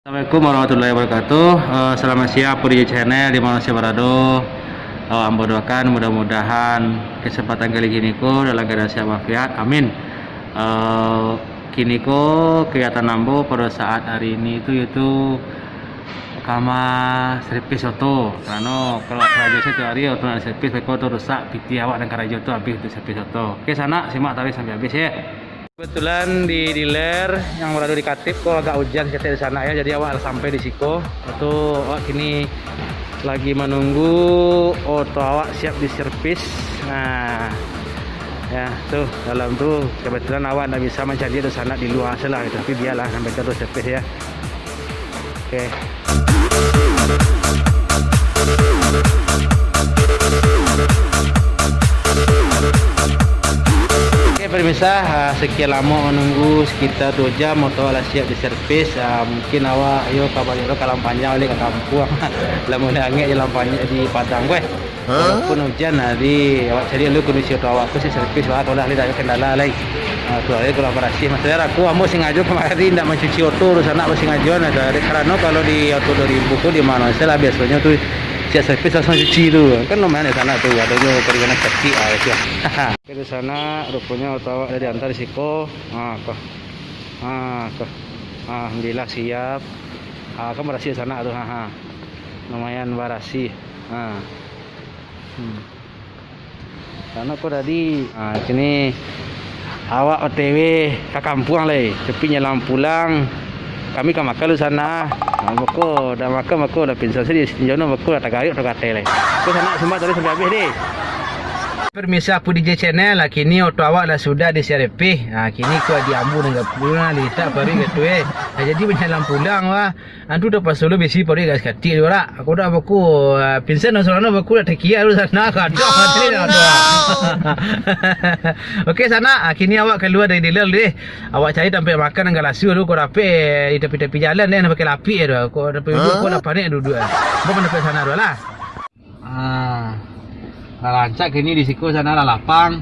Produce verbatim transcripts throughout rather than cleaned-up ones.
Assalamualaikum warahmatullahi wabarakatuh. Eh, selamat siang, Puri Channel, di mana sajo barado. Eh, ambo doakan mudah-mudahan kesempatan kali kini ko dalam keadaan sehat walafiat. Amin. Eh, kini ko kegiatan ambo pada saat hari ini tu, yaitu kama servis oto. Karano kalau karajo saya tiap hari oto nak servis, beko tu rusak, pitih awak nan karajo tu habis untuk servis oto. Oke, sanak, simak taruih sampai habis, ya. Kebetulan di dealer yang berada di Katip ko agak ujan saketek di sanak, ya, jadi awak lah sampai di siko. Tu awak kini lagi menunggu oto awak siap diservis. Nah, ya, tu dalam tu kebetulan awak ndak bisa mancaliak di sanak di lua salah gitu, tapi bialah sampai tu servis, ya. Oke. Oke, pemirsa, ah, sekian lama menunggu, sekitar dua jam, oto lah siap diservis. Ah, mungkin awak yo ka baliak lo ka Lampanyang, baliak ka kampuang. Lah mulai angek di Lampanyang, di Padang, weh. Walaupun ujan, nah, di awak caliak dulu kondisi oto awak tu, siap servis, wah, atau lah, dak ado kendala lai. Ah, tu lah, kurang barasiah. Masalah aku, ambo sengajo kamari ndak mancuci oto tu, sanak, ambo sengajo, nah, dari, karano kalau di oto dua ribu tu di mano salah biasonyo tu siap servis langsung cuci tu. Kan lumayan di sanak tu, adonyo keringanan saketek, ah, itu. Oke, di sanak, ruponyo oto awak lah diantar di siko. Ah, ko. Ah, ko. Alhamdulillah siap. Ah, kan barasiah sanak tu, ha, ha. Lumayan barasiah. Ha. Hmm. Karano ko tadi, ha, kini awak O T W ka kampuang lai, tapi nyalang pulang, kami ka makan dulu sanak. Ha, beko dah makan, beko dah pinsan sajo, tinjau no beko dah tagayok, tagatai lai. Oke, sanak, simak taruih sampai habis deh. Pemirsa Puri Channel, kini oto awak lah sudah diservis. Ha, kini ko diambu nan gapuang, litak paruik gitu, eh. Ha, jadi banyak lampulang, wah. Antu dah pasal lu bisi paruik agak sakatik tu, rak. Aku dah baku, ah, pinsan dah sorang dah baku dah tekiak tu sanak, kadang mati dah tu. Oke, sanak, ah, kini awak kalua dari dealer deh. Awak cari tampek makan nan galasu tu, kau dapek di tapi-tapi jalan deh, nak pakai lapik tu. Kau dapek duduk, kau dah panek duduk. Kau mana dapek sanak tu lah. Ah, lah rancak kini di siko sanak lah lapang.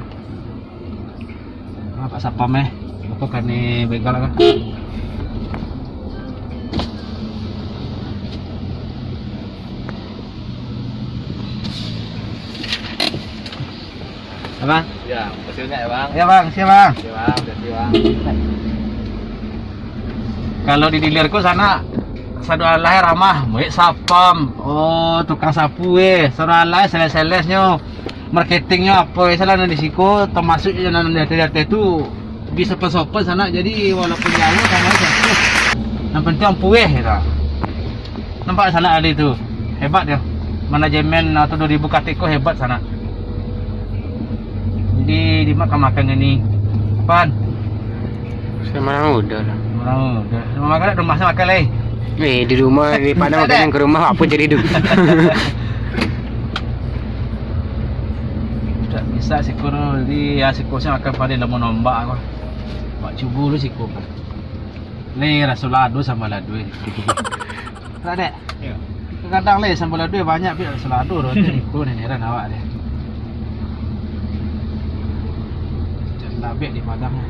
Ah, Pak Satpam eh. Apa kani begal kan? Abang? Ya, makasih banyak ya, Bang. Ya, Bang, siap, Bang. Ya, Bang, hati-hati, Bang. Kalau di dealer ko sanak, sado alai ramah, muik satpam, oh, tukang sapu, eh, sado alai sales-salesnyo, marketingnyo, apo, eh, salah nan di siko, termasuk nan di ateh-ateh tu, bisa sopan-sopan sanak, jadi walaupun jauah, samo aja. Yang penting ampuh, eh, gitu. Nampak sanak tadi tu. Hebat yo. Manajemen oto dua ribu Katip ko hebat sanak. Jadi, di ma ka makan ni? Pan? Sama udah lah. Orang udah. Rumah makan, rumah makan lai. Eh, di rumah, di Padang makan ke rumah, apa jadi tu? Tak bisa siko tu. Jadi, ya, siko saya makan pada lama nombak ko. Buat cubo dulu siko. Ni raso lado samo lado, eh. Dak, Dek? Yo. Kadang leh sambal lado banyak, pi raso lado tu, tu iko ni heran awak deh. Jan labek di Padang lah.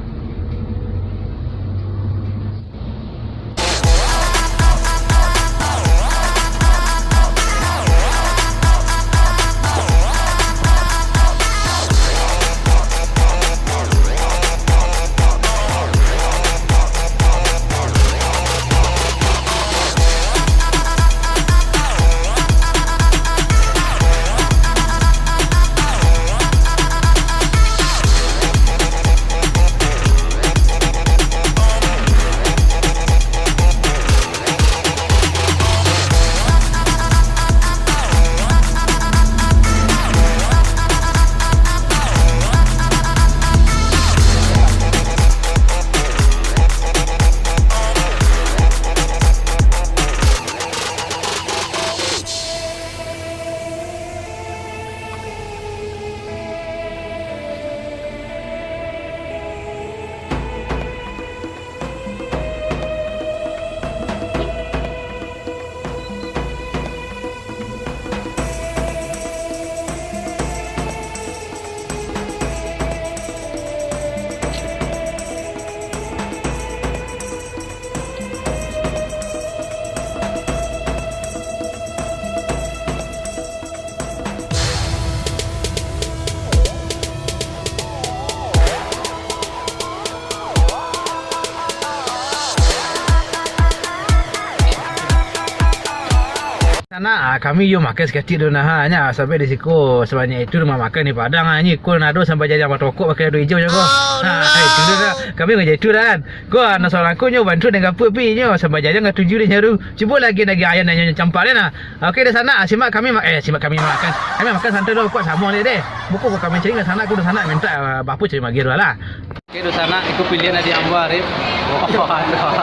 Nak, ah, kami yo makan saketek tu nah, ha, nya sampai di siko sabanyak itu rumah makan di Padang, ha, nyo iko nan ado sampai jajan batokok pakai lado ijo nyo ko. Ha, itu tu dah. Kami ngajak itu dah kan. Ko, ah, nan sorang ko nyo bantu dengan apa pi nyo sampai jajan katuju deh nyaru. Cubo lagi lagi ayam nan nyo campak deh nah. Oke, di sana, ah, simak kami ma-, eh, simak kami makan. Kami makan santai dulu, kuat samo ni deh. Buku ko kami cari di sana, aku di sana minta, ah, bapu cari magir lah. Oke, dunsanak, iko pilihan dari ambo, Arif. Oh, aduh.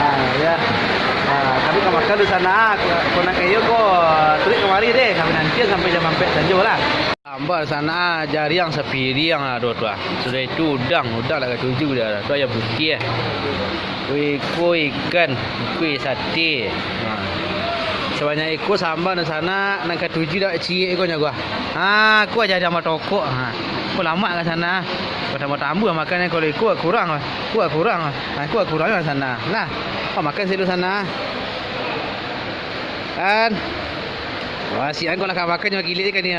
Ah, ya. Ah, kami ka makan dunsanak, ko nak kayo ko, taruih kamari deh, kami nantian sampai jam ampek sanjo lah. Ambo dunsanak, jariang sapiriang lah, tu, tu, ah. Sudah itu udang, udang lah katuju dah, tu ayam putiah. Iko ikan, iko sate. Ha. Sabanyak iko samba dunsanak, nan katuju dak ciek iko nyo gua. Ha, ko aja ado batokok. Ha. Ko lamak ka sana. Batambah-tambah makan, kalau iko kurang, iko kurang. Ha, iko kurang ka sana. Lah, kau makan silu sana. Kan? Wah, siang kau lah ka makan nyo gilik kan ni.